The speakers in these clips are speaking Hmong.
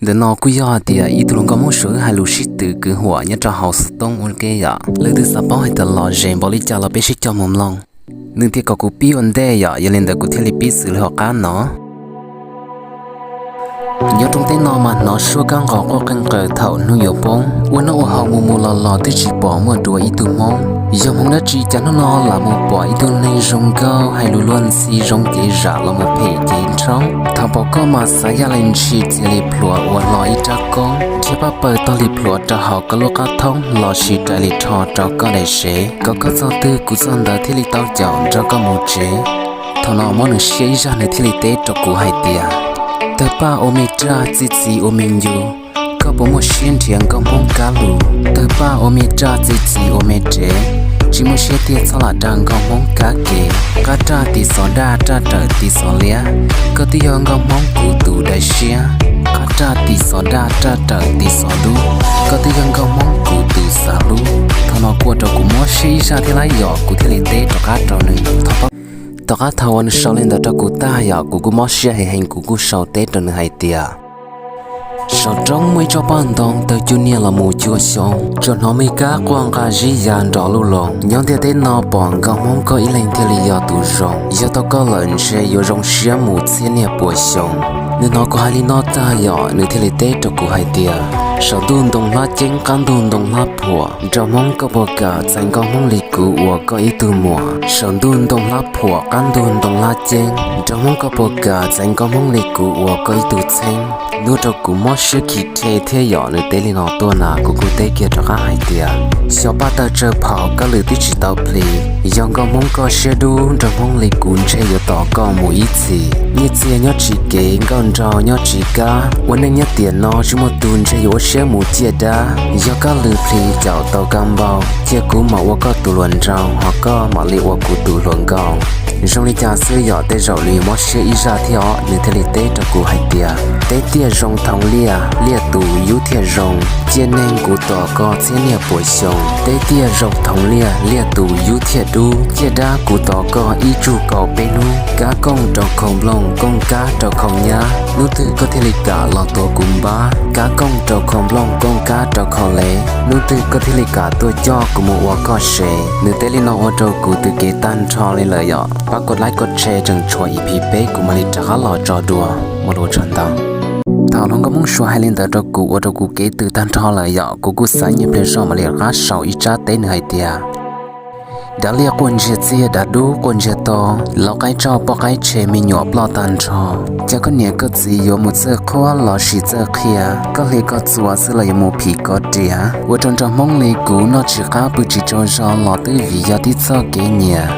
Ntawm no kuj yog hais tias ib tug hluas nkauj Hmoob Suav wb hais lus sib tw kwv huam nyob rau hauv xov tooj ua ke yom. Leej twg xav paub hais tias lom zem npaum li cas los peb sib cog mus mloog. Nws tias kom kuv pib ua ntej yom, yog li ntawd kuv thiaj li pib xws li hauv qab no. Nyob rooj teb no mas hnov suab kab nqos quaj qeej qaws thaum hnub yuav poob. Ua noj ua haus mus mus los los twb tsis pom muaj dua ib tug Hmoob. Yog Hmoob dab tsi cas hnub no lam mus pom ib tug neeg zoo nkauj hais lus luag ntxhi zoo cev zam los mus phem cev nrhoob. Thaum pom koj mas xav yaj li ntshis cia li plhuav ua hlo ib rab koob, dhia paj paws tog li plhuav rau hauv koj lub qab thoob lossis rais li rho rau koj daim sev, kom koj txog twg kuv txog ntawd thiaj li tau caum nrog koj mus tsev. Thaum no mob nws siab ib zaj nws thiaj li teb rau kuv hais tias, tawg paj ua me raj, txi txiv ua me ncu, koj puas muaj siab nrhiav nkauj Hmoob kab lus? Tawg paj ua me raj, txi txiv ua me rev, tsis muaj siab tiag txhob lam dag nkauj Hmoob kab ke. Qab raj tis xov daj, raj rawm tis xov liab, koj twb yog nkauj Hmoob kuv tus daim siab. Qab raj tis xov daj, raj rawm tis xov dub, koj twb yog nkauj Hmoob kuv tus xav hlub. Thaum no kuj ua rau kuv mob siab ib zaj thiab lawm yom, kuv thiaj li teb rov qab rau nws. Tom qab thaum uas nws sau li ntawd rau kuv tag yom, kuv kuj mob siab heev heev, kuv kuj sau teb rau nws hais tias, saum roob muaj ib tsob paj ntoo tawg cuag niag los mus cuag xyoo, tsuas hnov me kab quaj nqa zib ya nrov luj loos. Nyob ntiaj teb no pom nkauj Hmoob koj ib leeg thiaj li yog tus zoo, yog tau koj lawm ntshe yuav zoo siab mus txhiab niag puas xyoo. Nws hnov kuv hais li no tag yom, nws thiaj li teb rau kuv hais tias, saum ntuj ntoo hlab ceeb, qab ntug ntoo hlab phuam, nraug Hmoob koj puas kam txais nkauj Hmoob li kuv ua koj ib tug muam? Saum ntuj ntoo hlab phuam, qab ntug ntoo hlab ceeb, nraug Hmoob koj puas kam txais nkauj Hmoob li kuv ua koj ib tug txheeb? Nws ua rau kuv mob siab khi rhe thiab yom, nws teb li no tuaj na kuv kuj teb kiag rov qab hais tias, xyov paj tawg tsawg phaum kab lwm twb tsis tau plis. Yog nkauj Hmoob koj siab dub, nraug Hmoob li kuv ntshe yuav tos koj mus ib txhis. Nyiaj txiag nyob tsis kev, nkauj nraug nyob tsis kab, ua neej nyob tiam no tsis muaj tus ntshe yuav ua siab mus ciaj dab. Yog kab lwm plis caum tau kab npauj, cia kuv mam ua koj tus hluas nraug, ho koj mam li ua kuv tus hluas nkauj. Zoo li cas xwb yom, tej zaum nws mob siab ib zaj thiab os, nws thiaj li teb rau kuv hais tias, teb tiaj zoo thoov liaj, liaj tus yub thiaj zoo, ciaj neeg kuv tos koj txhiab niag puas xyoo. Teb tiaj zoo thoov liaj, liaj tus yub thiaj dub, ciaj dab kuv tos koj ib tsug kaum peb hnub. Kab kooj rau khau nplooj, kooj kab rau khau nyab, hnub twg koj thiaj li kam los tuav kuv npab? Kab kooj rau khau nplooj, kooj kab rau khau lev, hnub twg koj thiaj li kam tuaj coj kuv mus ua koj sev? Nws teb li no ua rau kuv tws kev tag nrho li lawm yom. Pab kov like kov share tseem tshuav E P peb kuv mam li rov qab los tso dua, ua lus tsawg ntau. Thaum hluas nkauj Hmoob Suav hais li ntawd rau kuv ua rau kuv kev tws tag nrho lawm yom, kuv kuj xav nyiag pliag zog mam li rov qab sau ib tsab teb nws hais tias, dav liaj quaj ntsiag txiaj, dav dub quaj ntsiag to, lau qaib tsauj poj qaib tshe me nyuam ploj tag nrho. Cas koj niam koj txiv yuav mus txawj qhuab lossis txawj qhia, koj hli koj txuas xwb los yuav mus phim koj riam. Ua rau nraug Hmoob li kuv noj tsis qab pw tsis tsaug zog los twb vim yog tib txoj kev nyiam.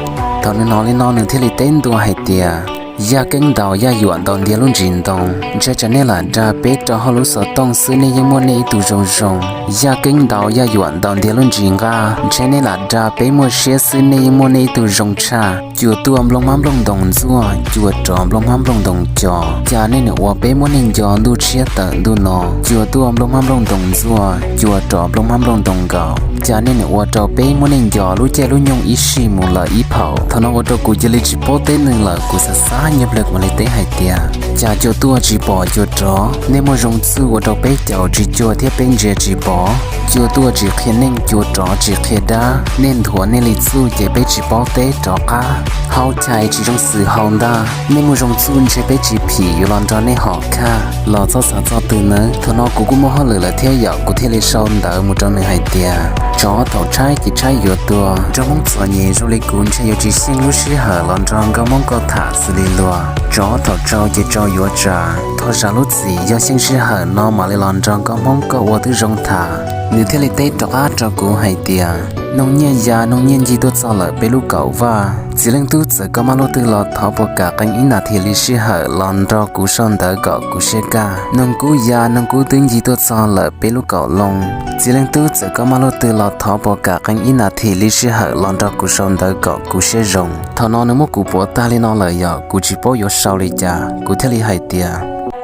Thaum nws hnov li no nws thiaj li teb ntua hais tias, yaj keeb ntaus yaj yuam ntaus ntiag lub ntsis ntoo, ntshe tsam nej lam dag peb rau hauv lub xov tooj xwb nej yeej muaj nej ib tug zoo zoo. Yaj keeb ntaus yaj yuam ntaus ntiag lub ntsis nqaj, ntshe nej lam dag peb muaj siab xwb nej yeej muaj nej ib tug zoo tshaj. Cua tuaj nplooj hmab nplooj ntoos ntxuaj, cua rov nplooj hmab nplooj ntoos co, cas nej niam ua peb muab nej nco ntuj tshiab tawm ntuj no. Cua tuaj nplooj hmab nplooj ntoos ntxuaj, cua rov nplooj hmab nplooj ntoos nkaus, cas nej niam ua rau peb muab nej nco lub caij lub nyoog ib sij mus lawm ib phaum. Thaum no ua rau kuv cia li tsis paub teb nws lawm, kuv xav xav nyiaj pliag kuv mam li teb hais tias, cas cua tuaj tsis pom cua rov, nej muaj zoo txuj ua rau peb caum tsis cuag thiab peb ntsia tsis pom. Cua tuaj tsis qhia neej, cua rov tsis qhia dab, nej nthuav nej li txuj ces peb tsis paub teb rov qab. Hauv chais tsis zoo xwm hauv ntag, nej muaj zoo txuj ntshe peb tsis phim yuav los nrog nej hom khaj. Los txog xav txog twg nawb, thaum no kuv kuj muaj hauj lwm lawm thiab yom, kuv thiaj li sau ntawv mus rau nws hais tias, tsov thaum tshaib ces tshaib yuav tuag, nraug Hmoob txom nyem zoo li kuv ntshe yuav tsis xyeej lub sij hawm los nrog nkauj Hmoob koj tham xws li luag. Tsov thaum tsau ces tsau yuav tsav, thov zam lub txim yog xyeej sij hawm no mam li los nrog nkauj Hmoob koj ua twb zoo tham. Nws thiaj li teb rov qab rau kuv hais tias, noog nyiaj ya noog nyiaj ncig tuaj txog lawm peb lub kaum vaj. Txiv leej tub txawm koj maj luaj twg los thov puas kam qee ib nas this li sij hawm los nrog kuv sau ntawv kom kuv siab kaj. Noog kub ya noog kub twb ncig tuaj txog lawm peb lub kaum loo. Txiv leej tub txawm koj maj luaj twg los thov puas kam qee ib nas this li sij hawm los nrog kuv sau ntawv kom kuv siab zoo. Thaum no nws muab kuv puav tag li no lawm yom, kuv tsis paub yuav sau li cas, kuv thiaj li hais tias,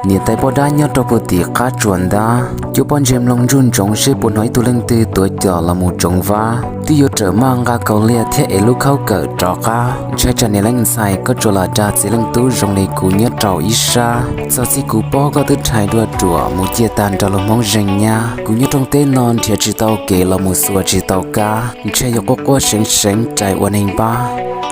niam tais poj dab nyob rau puag tim qab tsuas ntab. Yuav pob ntseg mloog ntsuj ntsoov seb puas hnov ib tug leej twg tuav cos los mus tsoov vab. Twb yuav rawm maj nqa kaus liag thiab ev lub khaub kawm rov qab, ntshai tsam niam leej ntxhais koj tsuas lam dag txiv leej tub zoo li kuv nyob rau ib sab. Txog txij kuv paub koj twb rhais dua ruam mus ciaj tag nrho lub Hmoob zeej nyab. Kuv nyob rooj teb no nrhiav tsis tau kev los mus xuas tsis tau kab, ntshai yuav quaj quaj seev seev rais ua neeg npab.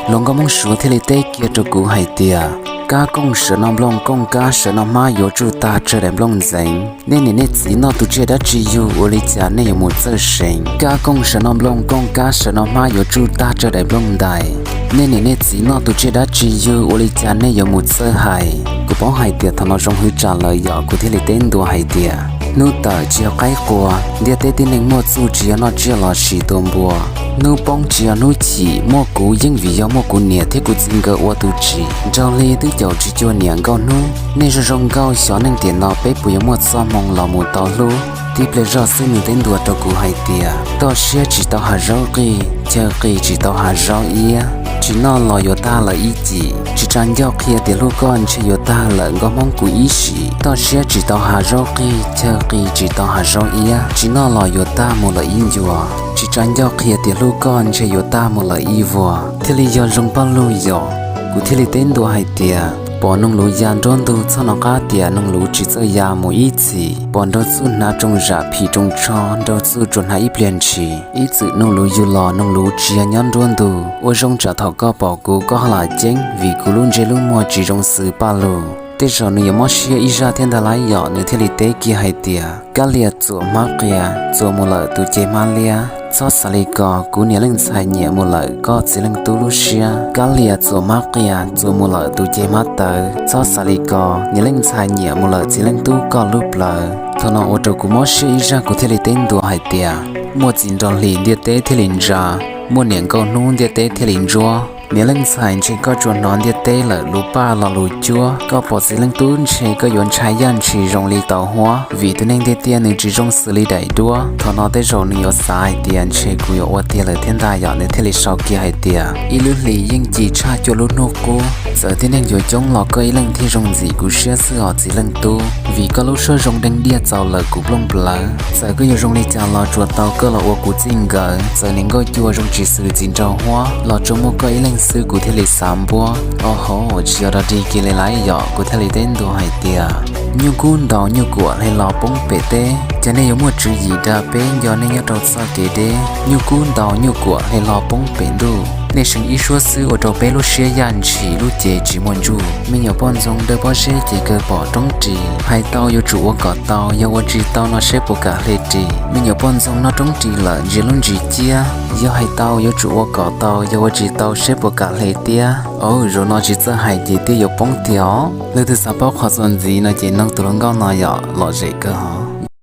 Luag nkauj Hmoob Suav thiaj li teb kiag rau kuv hais tias, kab kooj sawv noj nplooj kooj, kab sawv noj hmab yuav tsuj tag tsawg daim nplooj ntxeev. Nej niam nej txiv noj tus tsiaj dab tsi yug ua li cas nej yuav mus txawj seev? Kab kooj sawv noj nplooj kooj, kab sawv noj hmab yuav tsuj tag tsawg daim nplooj ntais. Nej niam nej txiv noj tus tsiaj dab tsi yug ua li cas nej yuav mus txawj hais? Kuv paub hais tias thaum no zoo hwv tsam lawm yom, kuv thiaj li teb ntua hais tias, hnub tawm tsis yog qaib qua, ntiaj teb tib neeg muaj txuj tsis yog noj tsiaj los sis tua npua. Hnub poob tsis yog hnub chim, muaj kuv yeej vim yog muaj kuv niam thiab kuv txiv nkawd ua tus tsim. Nraug hli twb caum tsis cuag niam nkauj hnub. Nej zoo zoo nkauj xyov neej tiam no peb puas yuav muaj txoj hmoo los mus tau hlub. Tib pliag zoj xwb nws teb ntua rau kuv hais tias, toj siab tsis tau hav zaub qij, chaw qis tsis tau hav zaub iab. Tsis noj los yuav tag lawm ib cim, tsis tsa ncauj qhia tias hlub koj ntshe yuav tag lawm nkauj Hmoob kuv ib sim. Toj siab tsis tau hav zaub qij, chaw qis tsis tau hav zaub iab. Tsis noj los yuav tag mus lawm ib ncua, tsis tsa ncauj qhia tias hlub koj ntshe yuav tag mus lawm ib vuag. Thiaj li yog zoo paj lug yom. Kuv thiaj li teb ntua hais tias, pom noog luv ya nruab ntug txhob nov qab tias noog luv tsis txawj ya mus ib txhis. Pom nraug txuj hnav rooj zam phim rooj tsho, nraug txuj tsuas hnav ib pliag ntshis. Ib txwm noog luv yug los noog luv tsis yog nyob nruab ntug. Ua zoo tsam thaum koj pom kuv koj ho lam ceeb, vim kuv lub ntsej lub muag tsis zoo xws paj lug. Tej zaum nws yuav mob siab ib zaj thiab ntag lauj yom, nws thiaj li teb kiag hais tias, kab lias txuas hmab qias, txuas mus lawm tus ceg hmab liab. Txhob xav li ko, kuv niam leej ntxhais nyiam mus lawm koj txiv leej tub lub siab. Kab lias txuas hmab qias, txuas mus lawm tus ceg hmab tawv. Txhob xav li ko, niam leej ntxhais nyiam mus lawm txiv leej tub koj lub plawv. Thaum no ua rau kuv mob siab ib zaj, kuv thiaj li teb ntua hais tias, muaj txiv nraug hli ntiaj teb thiaj li ntsa, muaj niam nkauj hnub ntiaj teb thiaj li ntsuab. Niam leej ntxhais ntshe koj tsuas hnov ntiaj teb lawm lus paj los lus cuab, koj pom txiv leej tub ntshe koj yuav ntshai yaj ntshis zoo li tau huab, vim tus neeg tiag tiag nws tsis zoo xws li daim duab. Thaum no tej zaum nws yuav xav hais tias ntshe kuv yuav ua tiag lawm thiab ntag yom, nws thiaj li sau kiag hais tias, ib lub hlis yeej ci tshaj cuaj lub hnub qub, txawm tib neeg yuav coob los koj ib leeg thiaj zoo ntxim kuv siab xwb os txiv leej tub, vim koj lub suab zoo deeg diaj txaus lawm kuv nplooj plawv. Txawm koj yuav zoo li cas los tsuas tau koj los ua kuv txij nkawm, txawm niam nkauj cua zoo tsis xws txiv nraug huab los tsuas muaj koj ib leeg xwb kuv thiaj li xav npuab. Au hauv, tsis yog dog dig kiag li lauj yom, kuv thiaj li teb ntua hais tias, nyuj kub ntaus nyuj kuam hle los poob pem teb, cas nej yuav muaj tswv yim dag peb nco nej nyob rau txoj kev deb. Nyuj kub ntaus nyuj kuam hle los poob pem ntuj, nej seev ib suab xwb ua rau peb lub siab yaj ntshis lub cev tsis muaj ntsuj. Me nyuam poj ntxoog dawb pob zeb ces kawg pom roob ris, hais tau yuav tsum ua kom tau, yog ua tsis tau no seb puas kam hle ris. Me nyuam poj ntxoog noj roob ris lawm ntsia lub ntsis ciab, yog hais tau yuav tsum ua kom tau, yog ua tsis tau seb puas kam hle tiab. Au, zaum no tsis txawj hais ces twb yuav poob tiag os. Leej twg xav paub qhov txuas ntxiv no ces noog tus hluas nkauj no yom, lom zem kawg hos.